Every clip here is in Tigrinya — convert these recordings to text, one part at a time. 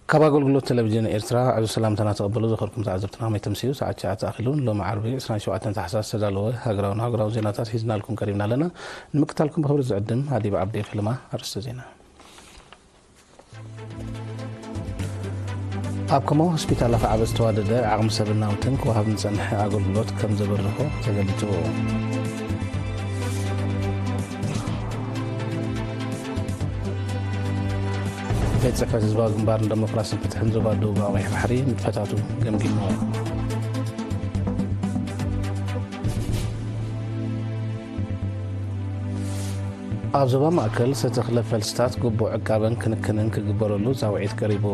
ካብ ኣገልግሎት ቴሌቪዥን ኤርትራ ዕዙዝ ሰላምታና ተቐበሉ። ዝኸርኩም ተዓዘብትና፣ ከመይ ተምስዩ? ሰዓት ትሽዓተ ኣኺሉ፣ ሎሚ ዓርቢ ዕስራን ሸውዓተን ታሕሳስ ዝተዳለወ ሃገራውን ኣህጉራውን ዜናታት ሒዝናልኩም ቀሪብና ኣለና። ንምክታልኩም ብኽብሪ ዝዕድም ኣዲብ ዓብዲ። ክልማ ኣርእስተ ዜና። ኣብ ከማዊ ሆስፒታል ኣፍዓበት ዝተዋደደ ዓቕሚ ሰብን ናውትን ክወሃብ ንጸንሐ ኣገልግሎት ከም ዘበርኾ ተገሊጹ። ቤት ጽሕፈት ህዝባዊ ግንባር ንደሞክራስን ፍትሕን ዞባ ደቡብ ቀይሕ ባሕሪ ንጥፈታቱ ገምጊሙ። ኣብ ዞባ ማእከል ዝተተኽለ ፈልስታት ግቡእ ዕቃበን ክንክንን ክግበረሉ ጻውዒት ቀሪቡ።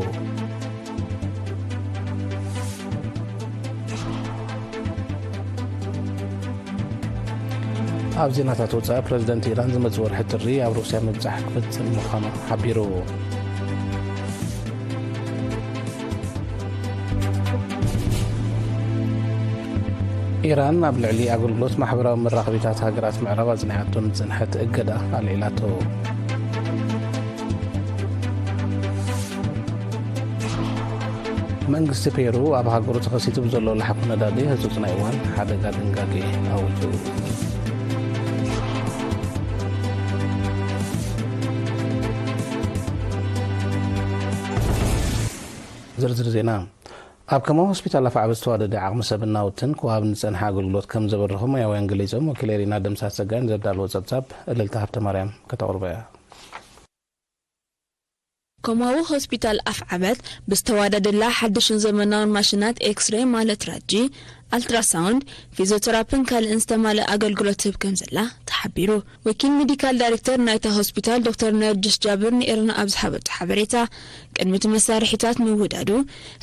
ኣብ ዜናታት ወጻኢ፣ ፕረዚደንት ኢራን ዝመጽእ ወርሒ ጥሪ ኣብ ሩስያ ምብጻሕ ክፍጽም ምዃኑ ሓቢሩ። ኢራን ኣብ ልዕሊ ኣገልግሎት ማሕበራዊ መራኸቢታት ሃገራት ምዕራብ ኣጽኒዓቶ ንዝጸንሐት እገዳ ኣልዒላቶ። መንግስቲ ፔሩ ኣብ ሃገሩ ተኸሲቱ ብዘሎ ላሕኹ ነዳዲ ህጹጽ ናይ እዋን ሓደጋ ድንጋጌ ኣዊጁ። ዝርዝር ዜና። ኣብ ከማዊ ሆስፒታል ኣፍዓበት ዝተዋደደ ዓቕሚ ሰብን ናውትን ክወሃብ ንጸንሐ ኣገልግሎት ከም ዘበርኹ ሞያውያን ገሊጾም። ወኪል ኤሪና ደምሳስ ጸጋይን ዘዳለዎ ጸብጻብ እልልታ ሃብተማርያም ከተቕርቦ እያ። ከማዊ ሆስፒታል ኣፍዓበት ብዝተዋደደላ ሓድሽን ዘመናውን ማሽናት ኤክስሬይ ማለት ራጂ፣ ኣልትራሳውንድ፣ ፊዚዮቴራፒን ካልእን ዝተማልአ ኣገልግሎት ትህብ ከም ዘላ ተሓቢሩ። ወኪል ሜዲካል ዳይሬክተር ናይታ ሆስፒታል ዶክተር ነርጅስ ጃብር ንኤርና ኣብ ዝሃበቶ ሓበሬታ፣ ቅድሚ እቲ መሳርሒታት ምውዳዱ፣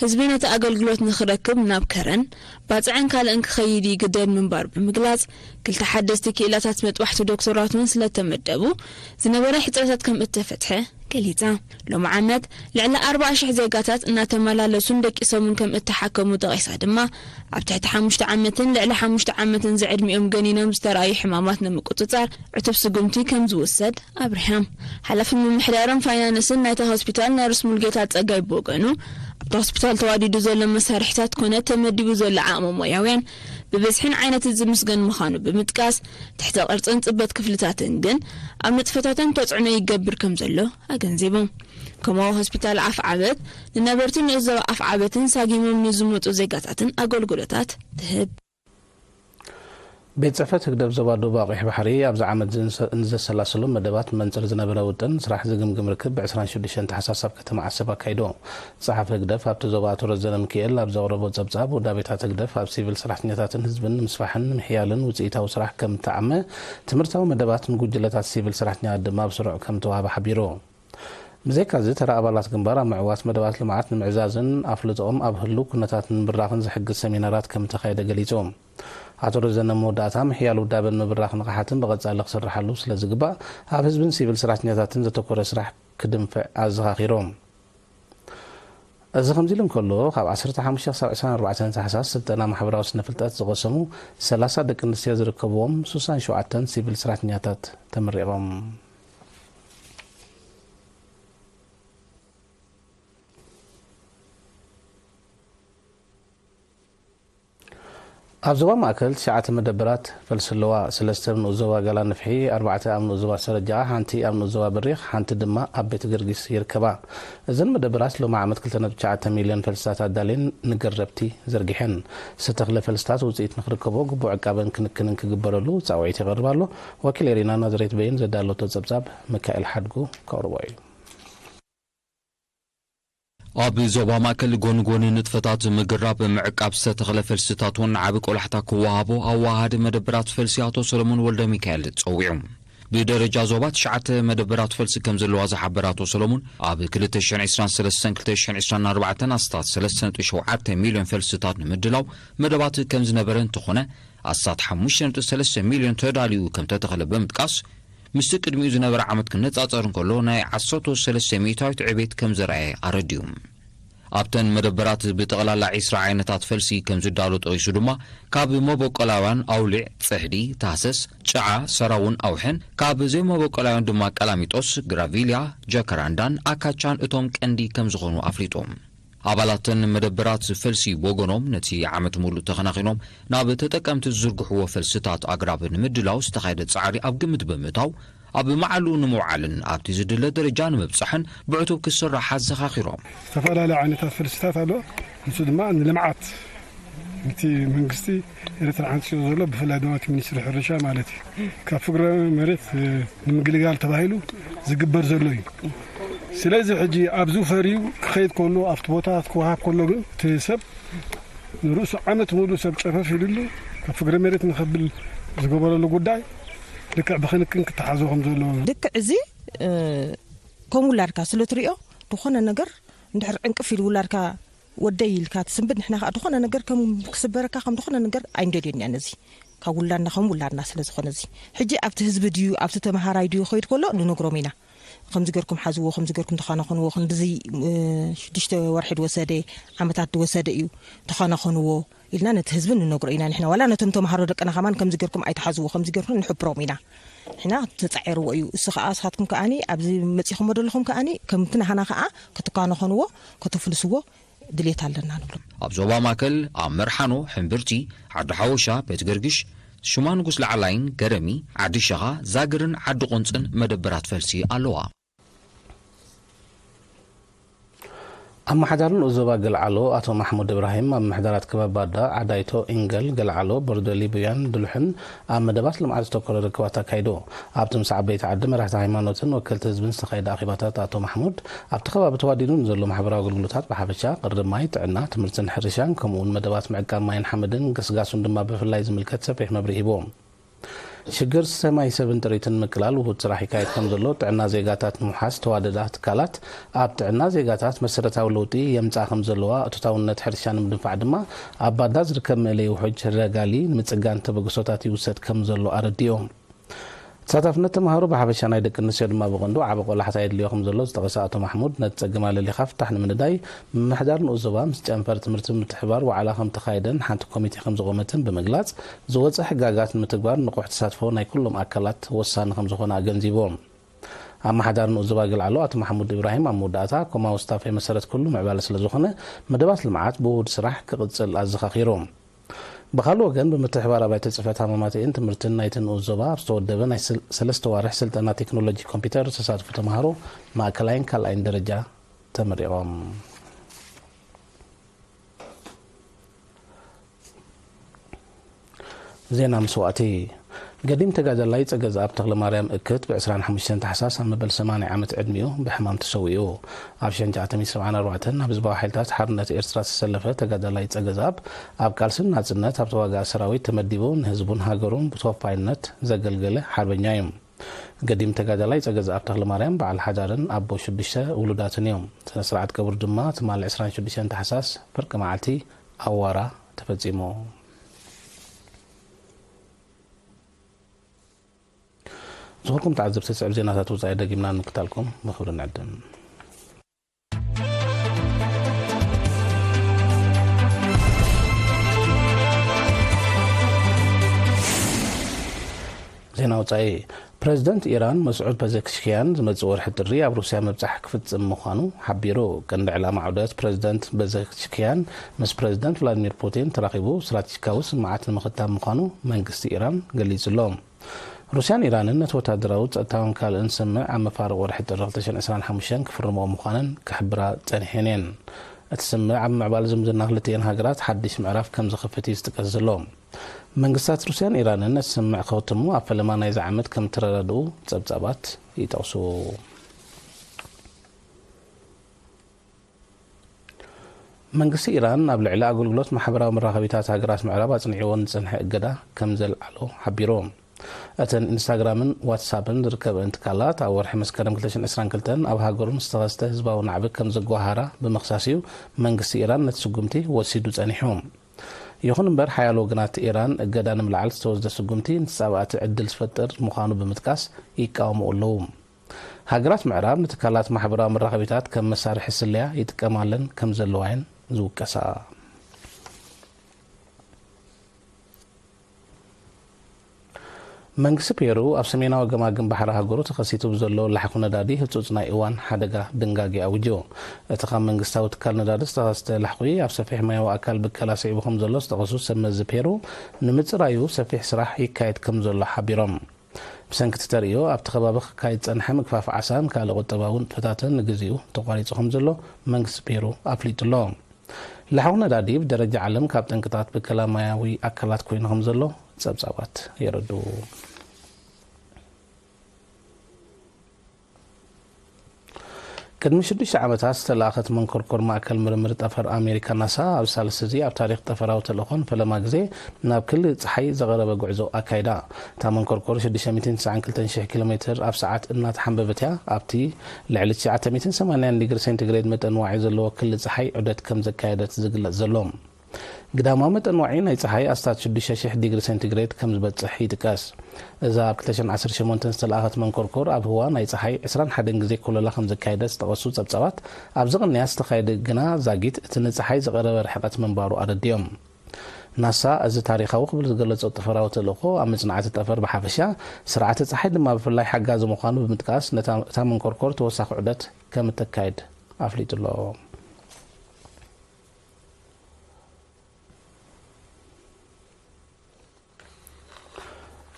ህዝቢ ነቲ ኣገልግሎት ንኽረክብ ናብ ከረን፣ ባጽዕን ካልእን ክኸይድ ይግደድ ምንባሩ ብምግላጽ፣ ክልተ ሓደስቲ ክኢላታት መጥባሕቲ ዶክተራት እውን ስለተመደቡ፣ ዝነበረ ሕጽረታት ከም እተፈትሐ ገሊጻ። ሎሚ ዓመት ልዕሊ ኣርባዓ ሽሕ ዜጋታት እናተመላለሱን ደቂሶምን ከም እተሓከሙ ጠቒሳ ድማ፣ ኣብ ትሕቲ ሓሙሽተ ዓመትን ልዕሊ ሓሙሽተ ዓመትን ዝዕድሚኦም ገኒኖም ዝተረኣዩ ሕማማት ንምቁጽጻር ዕቱብ ስጉምቲ ከም ዝውሰድ ኣብሪሃ። ሓላፊ ምምሕዳርን ፋይናንስን ናይታ ሆስፒታል ነርስ ሙልጌታ ጸጋይ ብወገኑ፣ ኣብቲ ሆስፒታል ተዋዲዱ ዘሎ መሳርሒታት ኮነ ተመዲቡ ዘሎ ዓቕሚ ሞያውያን ብብዝሕን ዓይነትን ዝምስገን ምዃኑ ብምጥቃስ፣ ትሕተ ቅርጽን ጽበት ክፍልታትን ግን ኣብ ንጥፈታተን ተጽዕኖ ይገብር ከም ዘሎ ኣገንዚቡ። ከማዊ ሆስፒታል ኣፍዓበት ንነበርቲ ንኡስ ዞባ ኣፍዓበትን ሳጊሞም ንዝመጹ ዜጋታትን ኣገልግሎታት ትህብ። ቤት ጽሕፈት ህግደፍ ዞባ ደቡብ ኣቑሕ ባሕሪ ኣብዚ ዓመት ዝንሰ-፣ ንዘሰላሰሎም መደባት መንጽር ዝነበረ ውጥን ስራሕ ዝግምግም ርክብ ብ ዕስራን ሽዱሽተን ታሕሳስ ኣብ ከተማ ዓሰብ ኣካይዶ። ጸሓፊ ህግደፍ ኣብቲ ዞባ ኣቶ ረዘነ ሚካኤል ኣብ ዘቕረቦ ጸብጻብ፣ ውዳቤታት ህግደፍ ኣብ ሲቪል ሰራሕተኛታትን ህዝብን ንምስፋሕን ንምሕያልን ውጽኢታዊ ስራሕ ከም እተዓመ፣ ትምህርታዊ መደባት ንጉጅለታት ሲቪል ሰራሕተኛታት ድማ ብስሩዕ ከም እተዋህበ ሓቢሩ። ብዘይካዚ፣ ተራ ኣባላት ግንባር ኣብ ምዕዋት መደባት ልምዓት ንምዕዛዝን ኣፍልጦኦም ኣብ ህሉው ኩነታት ንምብራኽን ዝሕግዝ ሰሚናራት ከም እተኻየደ ገሊጹ። ኣቶ ረዘነ መወዳእታ፣ ምሕያል ውዳበን ምብራኽ ንቕሓትን ብቐጻሊ ክስርሓሉ ስለ ዝግባእ፣ ኣብ ህዝብን ሲቪል ሰራሕተኛታትን ዘተኮረ ስራሕ ክድንፍዕ ኣዘኻኺሩ። እዚ ከምዚ ኢሉ እንከሎ፣ ካብ ዓሰርተ ሓሙሽተ ክሳብ ዕስራን ኣርባዕተን ታሕሳስ ስልጠና ማሕበራዊ ስነ ፍልጠት ዝቐሰሙ ሰላሳ ደቂ ኣንስትዮ ዝርከብዎም ሱሳን ሸውዓተን ሲቪል ሰራሕተኛታት ተመሪቖም። ኣብ ዞባ ማእከል ትሽዓተ መደበራት ፈልሲ ኣለዋ። ሰለስተ ኣብ ንኡስ ዞባ ጋላ ንፍሒ፣ ኣርባዕተ ኣብ ንኡስ ዞባ ሰረጃዓ፣ ሓንቲ ኣብ ንኡስ ዞባ በሪኽ፣ ሓንቲ ድማ ኣብ ቤት ገርጊስ ይርከባ። እዘን መደበራት ሎሚ ዓመት ክልተ ነጥቢ ትሽዓተ ሚልዮን ፈልስታት ኣዳልየን ንገረብቲ ዘርጊሐን። ዝተተኽለ ፈልስታት ውጽኢት ንክርከቦ ግቡእ ዕቃበን ክንክንን ክግበረሉ ጻውዒት ይቐርብ ኣሎ። ወኪል ኤሪና ናዝሬት በይን ዘዳለቶ ጸብጻብ ሚካኤል ሓድጉ ከቕርቦ እዩ። ኣብ ዞባ ማእከል ጎኒ ጎኒ ንጥፈታት ምግራብ ምዕቃብ ዝተተኽለ ፈልስታት እውን ዓቢ ቆላሕታ ክወሃቦ ኣወሃሃዲ መደበራት ፈልሲ ኣቶ ሰለሞን ወልደ ሚካኤል ጸዊዑ። ብደረጃ ዞባ ትሽዓተ መደበራት ፈልሲ ከም ዘለዋ ዝሓበረ ኣቶ ሰለሞን፣ ኣብ ክልተ ሽሕን ዕስራን ሰለስተን ክልተ ሽሕን ዕስራን ኣርባዕተን ኣስታት ሰለስተ ነጥቢ ሸውዓተ ሚልዮን ፈልስታት ንምድላው መደባት ከም ዝነበረ እንተኾነ፣ ኣስታት ሓሙሽተ ነጥቢ ሰለስተ ሚልዮን ተዳልዩ ከም ተተኽለ ብምጥቃስ፣ ምስቲ ቅድሚኡ ዝነበረ ዓመት ክነጻጸር እንከሎ ናይ ዓሰርተ ሰለስተ ሚእታዊት ዕቤት ከም ዘርኣየ ኣረዲኡ። ኣብተን መደበራት ብጠቕላላ ዒስራ ዓይነታት ፈልሲ ከም ዝዳሎ ጠቒሱ ድማ፣ ካብ መበቆላውያን ኣውሊዕ፣ ጽሕዲ፣ ታህሰስ፣ ጨዓ፣ ሰራውን ኣውሕን፣ ካብ ዘይመበቆላውያን ድማ ቀላሚጦስ፣ ግራቪልያ፣ ጃካራንዳን ኣካቻን እቶም ቀንዲ ከም ዝኾኑ ኣፍሊጡ። ኣባላተን መደበራት ፈልሲ ወገኖም ነቲ ዓመት ሙሉእ ተኸናኺኖም ናብ ተጠቀምቲ ዝዝርግሕዎ ፈልስታት ኣግራብ ንምድላው ዝተኻየደ ጻዕሪ ኣብ ግምት ብምእታው፣ ኣብ መዓሉ ንምውዓልን ኣብቲ ዝድለ ደረጃ ንምብጻሕን ብዕቱብ ክስራሕ ኣዘኻኺሮም። ዝተፈላለዩ ዓይነታት ፈልስታት ኣሎ። ንሱ ድማ ንልምዓት፣ እቲ መንግስቲ ኤርትራ ሓንጺኡ ዘሎ፣ ብፍላይ ድማ እቲ ሚኒስትሪ ሕርሻ ማለት እዩ፣ ካብ ፍግረ መሬት፣ እ፣ ንምግልጋል ተባሂሉ ዝግበር ዘሎ እዩ። ስለዚ ሕጂ ኣብዚ ፈርዩ ክኸይድ ከሎ፣ ኣብቲ ቦታ ክወሃብ ከሎ ግን እቲ ሰብ ንርእሱ ዓመት ሙሉ ሰብ ጨፈፍ ኢሉሉ ካብ ፍግረ መሬት ንኸብል ዝገበረሉ ጉዳይ ልክዕ ብክንክን ክተሓዞ ከም ዘለዎ። ልክዕ እዚ፣ እ፣ ከም ውላድካ ስለ ትሪኦ፣ ዝኾነ ነገር እንድሕር ዕንቅፍ ኢሉ ውላድካ ወደይ ኢልካ ትስንብድ፣ ንሕና ከኣ ዝኾነ ነገር ከም ክስበረካ፣ ከም ዝኾነ ነገር ኣይንደልዮን ኢና ነዚ። ካብ ውላድና ከም ውላድና ስለ ዝኾነ እዚ። ሕጂ ኣብቲ ህዝቢ ድዩ፣ ኣብቲ ተመሃራይ ድዩ ክኸይድ ከሎ ንነግሮም ኢና። ከምዚ ገርኩም ሓዝዎ፣ ከምዚ ገርኩም ተኸናኸንዎ፣ ክንድዚ፣ እ፣ ሽዱሽተ ወርሒ ዝወሰደ፣ ዓመታት ዝወሰደ እዩ፣ ተኸናኸንዎ ኢልና ነቲ ህዝቢ ንነግሮ ኢና። ንሕና ዋላ ነቶም ተምሃሮ ደቅና ከማን ከምዚ ገርኩም ኣይትሓዝዎ፣ ከምዚ ገርኩም ንሕብሮም ኢና። ንሕና ተጻዒርዎ እዩ። እሱ ከኣ፣ እስኻትኩም ከኣኒ፣ ኣብዚ መጺኹሞ ዘለኹም ከኣኒ፣ ከምቲ ናህና ከኣ ክትከናኸንዎ፣ ከተፍልስዎ ድሌት ኣለና ንብሎም። ኣብ ዞባ ማእከል፣ ኣብ መርሓኖ፣ ሕምብርቲ፣ ዓዲ ሓወሻ፣ ቤት ገርግሽ፣ ሽማ ንጉስ ላዕላይን ገረሚ፣ ዓዲ ሸኻ፣ ዛግርን ዓዲ ቆንጽን መደበራት ፈልሲ ኣለዋ። ኣመሓዳሪ ንኡስ ዞባ ገልዓሎ ኣቶ ማሕሙድ እብራሂም፣ ኣብ ምምሕዳራት ከባቢ ባዳ፣ ዓዳይቶ፣ ኢንገል፣ ገልዓሎ፣ ቦርደሊ፣ ቡያን፣ ድሉሕን ኣብ መደባት ልምዓት ዘተኮረ ርክባት ኣካይዱ። ኣብቲ ምስ ዓበይቲ ዓዲ፣ መራሕቲ ሃይማኖትን ወከልቲ ህዝብን ዝተኻየደ ኣኼባታት ኣቶ ማሕሙድ፣ ኣብቲ ከባቢ ተዋዲዱ ንዘሎ ማሕበራዊ ኣገልግሎታት ብሓፈሻ፣ ቅርብ ማይ፣ ጥዕና፣ ትምህርትን ሕርሻን፣ ከምኡ'ውን መደባት ምዕቃብ ማይን ሓመድን ገስጋሱን ድማ ብፍላይ ዝምልከት ሰፊሕ መብርሂ ሂቡ። ሽግር ሰማይ ሰብን ጥሪትን ንምቅላል ውሁድ ስራሕ ይካየድ ከም ዘሎ፣ ጥዕና ዜጋታት ንምውሓስ ዝተዋደዳ ትካላት ኣብ ጥዕና ዜጋታት መሰረታዊ ለውጢ የምጽኣ ከም ዘለዋ፣ እቶታውነት ሕርሻ ንምድንፋዕ ድማ ኣብ ባዳ ዝርከብ መእለዪ ውሑጅ ረጋሊ ንምጽጋን ተበግሶታት ይውሰድ ከም ዘሎ ኣረዲኡ። ተሳታፍነት ተምሃሮ ብሓፈሻ ናይ ደቂ ኣንስትዮ ድማ ብቐንዱ ዓቢ ቆላሕታ የድልዮ ከም ዘሎ ዝጠቐሰ ኣቶ ማሕሙድ፣ ነቲ ጸገም ኣለሊኻ ፍታሕ ንምንዳይ ምምሕዳር ንኡስ ዞባ ምስ ጨንፈር ትምህርቲ ብምትሕብባር ዋዕላ ከም ተኻየደን ሓንቲ ኮሚቴ ከም ዝቖመትን ብምግላጽ፣ ዝወጸ ሕጋጋት ንምትግባር ንቑሕ ተሳትፎ ናይ ኩሎም ኣካላት ወሳኒ ከም ዝኾነ ኣገንዚቡ። ኣመሓዳሪ ንኡስ ዞባ ገልዓሎ ኣቶ ማሕሙድ ኢብራሂም ኣብ መወዳእታ፣ ኮማዊ ስታፌ መሰረት ኩሉ ምዕባለ ስለ ዝኾነ፣ መደባት ልምዓት ብውሁድ ስራሕ ክቕጽል ኣዘኻኺሩ። ብኻልእ ወገን፣ ብምትሕብባር ኣባይቲ ጽሕፈት ሃማማተይን ትምህርትን ናይቲ ንኡስ ዞባ ኣብ ዝተወደበ ናይ ስል-፣ ሰለስተ ዋርሕ ስልጠና ቴክኖሎጂ ኮምፒውተር ዝተሳተፉ ተምሃሮ ማእከላይን ካልኣይን ደረጃ ተመሪቖም። ዜና መስዋእቲ። ገዲም ተጋዳላይ ጸገዝኣብ ተኽለማርያም እክት ብ ዕስራን ሓሙሽተን ታሕሳስ ኣብ መበል ሰማንያ ዓመት ዕድሚኡ ብሕማም ተሰዊኡ። ኣብ ሽሕን ትሽዓተ ሚእትን ሰብዓን ኣርባዕተን ኣብ ህዝባዊ ሓይልታት ሓርነት ኤርትራ ዝተሰለፈ ተጋዳላይ ጸገዝኣብ፣ ኣብ ቃልሲ ናጽነት ኣብ ተዋጋኢ ሰራዊት ተመዲቡ ንህዝቡን ሃገሩን ብተወፋይነት ዘገልገለ ሓርበኛ እዩ። ገዲም ተጋዳላይ ጸገዝኣብ ተኽለማርያም በዓል ሓዳርን ኣቦ ሽዱሽተ ውሉዳትን እዩ። ስነ ስርዓት ቀብሩ ድማ ትማሊ ዕስራን ሽዱሽተን ታሕሳስ ፍርቂ መዓልቲ ኣዋራ ተፈጺሙ። ዝኾንኩም ተዓዘብቲ፣ ስዕብ ዜናታት ወጻኢ ደጊምና ንምክታልኩም ብኽብሪ ንዕድም። ዜና ወጻኢ። ፕረዚደንት ኢራን መስዑድ ፐዘሽኪያን ዝመጽእ ወርሒ ጥሪ ኣብ ሩስያ ምብጻሕ ክፍጽም ምዃኑ ሓቢሩ። ቀንዲ ዕላማ ዑደት ፕረዚደንት ፐዘሽኪያን ምስ ፕረዚደንት ቭላድሚር ፑቲን ተራኺቡ ስትራቴጂካዊ ስምምዓት ንምኽታም ምዃኑ መንግስቲ ኢራን ገሊጹ ኣሎ። ሩስያን ኢራንን ነቲ ወታደራዊ፣ ጸጥታውን ካልእን ስምምዕ ኣብ መፋርቕ ወርሒ ጥሪ ክልተ ሽሕን ዕስራን ሓሙሽተን ክፍርምኦ ምዃነን ክሕብራ ጸኒሐን እየን። እቲ ስምምዕ ኣብ ምዕባለ ዝምድና ክልቲኤን ሃገራት ሓድሽ ምዕራፍ ከም ዝኸፍት እዩ ዝጥቀስ ዘሎ። መንግስታት ሩስያን ኢራንን ነቲ ስምምዕ ክኽትሙ ኣብ ፈለማ ናይዚ ዓመት ከም እተረዳድኡ ጸብጻባት ይጠቕሱ። መንግስቲ ኢራን ኣብ ልዕሊ ኣገልግሎት ማሕበራዊ መራኸቢታት ሃገራት ምዕራብ ኣጽኒዕዎ ንዝጸንሐ እገዳ ከም ዘልዓሎ ሓቢሩ። እተን ኢንስታግራምን ዋትሳፕን ዝርከበአን ትካላት ኣብ ወርሒ መስከረም ክልተ ሽሕን ዕስራን ክልተን ኣብ ሃገሩ ዝተኸስተ ህዝባዊ ናዕቢ ከም ዘጓሃራ ብምኽሳስ እዩ መንግስቲ ኢራን ነቲ ስጉምቲ ወሲዱ ጸኒሑ። ይኹን እምበር፣ ሓያሎ ወገናት ኢራን እገዳ ንምልዓል ዝተወስደ ስጉምቲ ንተጻባእቲ ዕድል ዝፈጥር ምዃኑ ብምጥቃስ ይቃወምኦ ኣለዉ። ሃገራት ምዕራብ ንትካላት ማሕበራዊ መራኸቢታት ከም መሳርሒ ስለያ ይጥቀማለን ከም ዘለዋ እየን ዝውቀሳ። መንግስቲ ፔሩ ኣብ ሰሜናዊ ገማግም ባሕሪ ሃገሩ ተኸሲቱ ብዘሎ ላሕኹ ነዳዲ ህጹጽ ናይ እዋን ሓደጋ ድንጋጌ ኣዊጁ። እቲ ካብ መንግስታዊ ትካል ነዳዲ ዝተኸስተ ላሕኹ ኣብ ሰፊሕ ማያዊ ኣካል ብከላ ስዒቡ ከም ዘሎ ዝጠቐሱ ሰብ መዚ ፔሩ፣ ንምጽራዩ ሰፊሕ ስራሕ ይካየድ ከም ዘሎ ሓቢሮም። ብሰንኪ እቲ ተርእዮ ኣብቲ ከባቢ ክካየድ ዝጸንሐ ምግፋፍ ዓሳን ካልእ ቁጠባዊ ንጥፈታትን ንግዚኡ ተቋሪጹ ከም ዘሎ መንግስቲ ፔሩ ኣፍሊጡ ኣሎ። ላሕው ነዳዲ ብደረጃ ዓለም ካብ ጠንቅታት ብከላ ማያዊ ኣካላት ኮይኑ ከም ዘሎ ጸብጻባት የረድኡ። ቅድሚ ሽዱሽተ ዓመታት ዝተለኣኸት መንኮርኮር ማእከል ምርምር ጠፈር ኣሜሪካ ናሳ ኣብ ሳልስቲ እዚ ኣብ ታሪኽ ጠፈራዊ ተልእኾ ንፈለማ ግዜ ናብ ክሊ ጸሓይ ዘቐረበ ጉዕዞ ኣካይዳ። እታ መንኮርኮር ሽዱሽተ ሚእትን ትስዓን ክልተን ሽሕ ኪሎ ሜትር ኣብ ሰዓት እናተሓንበበት እያ ኣብቲ ልዕሊ ትሽዓተ ሚእትን ሰማንያን ዲግሪ ሴንቲግሬድ መጠን ዋዒ ዘለዎ ክሊ ጸሓይ ዑደት ከም ዘካየደት ዝግለጽ ዘሎ። ግዳማዊ መጠን ዋዒ ናይ ጸሓይ ኣስታት ሽዱሽተ ሽሕ ዲግሪ ሴንቲግሬድ ከም ዝበጽሕ ይጥቀስ። እዛ ኣብ ክልተ ሽሕን ዓሰርተ ሸሞንተን ዝተለኣኸት መንኮርኮር ኣብ ህዋ ናይ ጸሓይ ዕስራን ሓደን ግዜ ኮለላ ከም ዘካየደት ዝጠቐሱ ጸብጻባት፣ ኣብዚ ቅንያት ዝተኻየደ ግና ዛጊት እቲ ንጸሓይ ዝቐረበ ርሕቀት ምንባሩ ኣረዲኦም። ናሳ እዚ ታሪኻዊ ክብል ዝገለጾ ጠፈራዊ ተልእኾ ኣብ መጽናዕቲ ጠፈር ብሓፈሻ፣ ስርዓተ ጸሓይ ድማ ብፍላይ ሓጋዚ ምዃኑ ብምጥቃስ፣ ነታ እታ መንኮርኮር ተወሳኺ ዑደት ከም እተካይድ ኣፍሊጡ ኣሎ።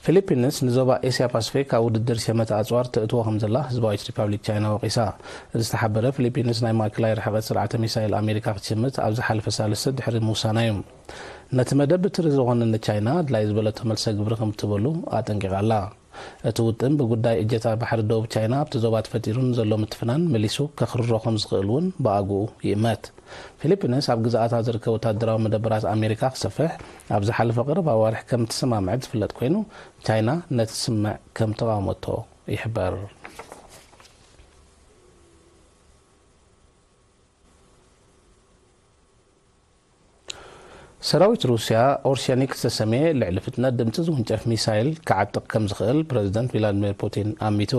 ፊሊፒንስ ንዞባ ኤስያ ፓስፊክ ኣብ ውድድር ሸመተ ኣጽዋር ተእትዎ ከም ዘላ ህዝባዊት ሪፓብሊክ ቻይና ወቒሳ። እዚ ዝተሓበረ፣ ፊሊፒንስ ናይ ማእከላይ ርሕቐት ስርዓተ ሚሳይል ኣሜሪካ ክትሽምት ኣብ ዝሓለፈ ሳልስቲ ድሕሪ ምውሳና እዩ። ነቲ መደብ ብትሪ ዝኾነ ንቻይና ኣድላይ ዝበለቶ መልሰ ግብሪ ከም እትበሉ ኣጠንቂቓ ኣላ። እቲ ውጥን ብጉዳይ እጀታ ባሕሪ ደቡብ ቻይና ኣብቲ ዞባ ተፈጢሩ ንዘሎ ምትፍናን መሊሱ ከኽርሮ ከም ዝኽእል እውን ብኣግኡ ይእመት። ፊሊፒንስ ኣብ ግዝኣታ ዝርከብ ወታደራዊ መደበራት ኣሜሪካ ክሰፍሕ ኣብ ዝሓለፈ ቀረባ ኣዋርሕ ከም እትሰማምዐት ዝፍለጥ ኮይኑ፣ ቻይና ነቲ ስምምዕ ከም ተቓወመቶ ይሕበር። ሰራዊት ሩስያ ኦርሸኒክ ዝተሰምየ ልዕሊ ፍጥነት ድምጺ ዝውንጨፍ ሚሳይል ክዓጥቕ ከም ዝኽእል ፕረዚደንት ቪላድሚር ፑቲን ኣሚቱ።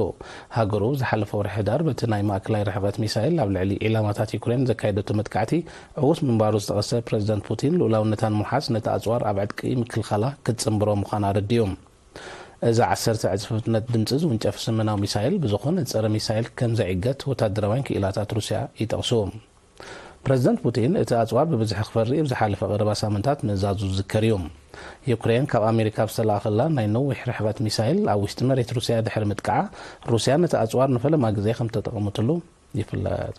ሃገሩ ዝሓለፈ ወርሒ ሕዳር በቲ ናይ ማእከላይ ርሕቐት ሚሳይል ኣብ ልዕሊ ዒላማታት ዩክሬን ዘካየደቶ መጥቃዕቲ ዕዉት ምንባሩ ዝጠቐሰ ፕረዚደንት ፑቲን፣ ልኡላውነታ ንምውሓስ ነቲ ኣጽዋር ኣብ ዕጥቂ ምክልኻላ ክትጽንብሮ ምዃና ኣረዲኡ። እዚ ዓሰርተ ዕጽፊ ፍጥነት ድምጺ ዝውንጨፍ ስምናዊ ሚሳይል ብዝኾነ ጸረ ሚሳይል ከም ዘይዕገት ወታደራውያን ክኢላታት ሩስያ ይጠቕሱ። ፕረዚደንት ፑቲን፣ እቲ ኣጽዋር ብብዝሒ ክፈሪ ኣብ ዝሓለፈ ቀረባ ሳምንታት ምእዛዙ ዝዝከር እዩ። ዩክሬን ካብ ኣሜሪካ ብዝተላእኸላ ናይ ነዊሕ ርሕቐት ሚሳይል ኣብ ውሽጢ መሬት ሩስያ ድሕሪ ምጥቃዓ፣ ሩስያ ነቲ ኣጽዋር ንፈለማ ግዜ ከም ተጠቐመትሉ ይፍለጥ።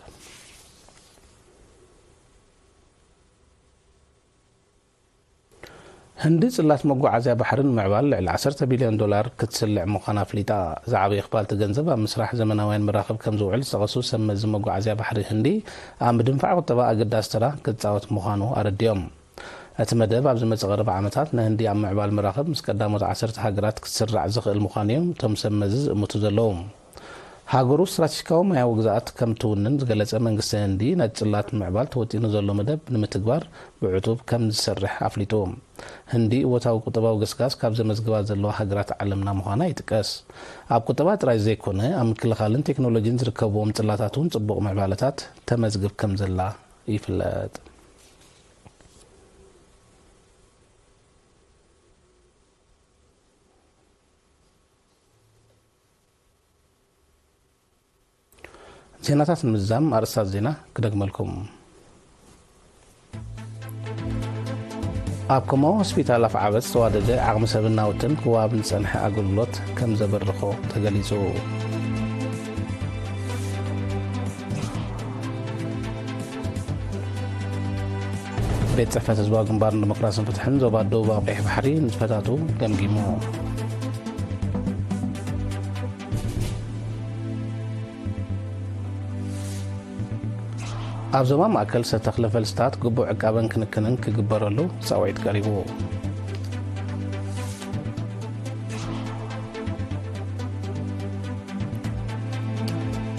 ህንዲ ጽላት መጓዓዝያ ባሕሪ ንምዕባል ልዕሊ ዓሰርተ ቢልዮን ዶላር ክትስልዕ ምዃና ኣፍሊጣ። ዝዓበየ ክፋል እቲ ገንዘብ ኣብ ምስራሕ ዘመናውያን መራኽብ ከም ዝውዕል ዝጠቐሱ ሰብ መዚ መጓዓዝያ ባሕሪ ህንዲ፣ ኣብ ምድንፋዕ ቁጠባ ኣገዳሲ ተራ ክጻወት ምዃኑ ኣረዲኦም። እቲ መደብ ኣብ ዝመጽእ ቀረባ ዓመታት ንህንዲ ኣብ ምዕባል መራኽብ ምስ ቀዳሞት ዓሰርተ ሃገራት ክትስራዕ ዝኽእል ምዃኑ እዮም እቶም ሰብ መዚ ዝእምቱ ዘለዉ። ሃገሩ ስትራቴጂካዊ ማያዊ ግዝኣት ከም ትውንን ዝገለጸ መንግስቲ ህንዲ፣ ነቲ ጽላት ንምዕባል ተወጢኑ ዘሎ መደብ ንምትግባር ብዕቱብ ከም ዝሰርሕ ኣፍሊጡ። ህንዲ እወታዊ ቁጠባዊ ገስጋስ ካብ ዘመዝግባ ዘለዋ ሃገራት ዓለምና ምዃና ይጥቀስ። ኣብ ቁጠባ ጥራይ ዘይኮነ፣ ኣብ ምክልኻልን ቴክኖሎጂን ዝርከብዎም ጽላታት እውን ጽቡቕ ምዕባለታት ተመዝግብ ከም ዘላ ይፍለጥ። ዜናታት ንምዝዛም ኣርእስታት ዜና ክደግመልኩም። ኣብ ኮማዊ ሆስፒታል ኣፍዓበት ዝተዋደደ ዓቕሚ ሰብን ናውትን ክወሃብ ንጸንሐ ኣገልግሎት ከም ዘበርኾ ተገሊጹ። ቤት ጽሕፈት ህዝባዊ ግንባርን ዲሞክራስን ፍትሕን ዞባ ደቡባዊ ቀይሕ ባሕሪ ንጥፈታቱ ገምጊሙ። ኣብ ዞባ ማእከል ዝተተኽለ ፈልስታት ግቡእ ዕቃበን ክንክንን ክግበረሉ ጻውዒት ቀሪቡ።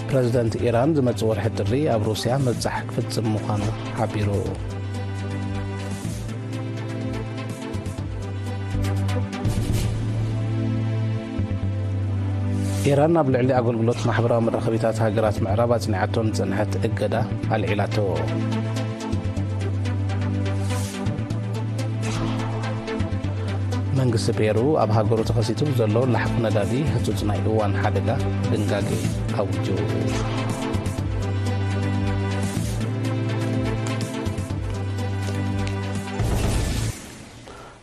ፕረዚደንት ኢራን ዝመጽእ ወርሒ ጥሪ ኣብ ሩስያ ምብጻሕ ክፍጽም ምዃኑ ሓቢሩ። ኢራን ኣብ ልዕሊ ኣገልግሎት ማሕበራዊ መራኸቢታት ሃገራት ምዕራብ ኣጽኒዓቶ ንጸንሐት እገዳ ኣልዒላቶ። መንግስቲ ፔሩ ኣብ ሃገሩ ተኸሲቱ ብዘሎ ላሕቂ ነዳዲ ህጹጽ ናይ እዋን ሓደጋ ድንጋጌ ኣውጁ።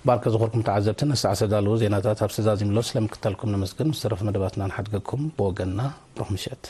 ባርከ ዝኾርኩም ተዓዘብቲ፣ ንሰዓት ዝተዳለዉ ዜናታት ኣብ ሰዛዚምሎ ስለምክተልኩም ነመስግን። ምስ ተረፈ መደባትና ንሓድገኩም ብወገንና ብሩኽ ምሸት።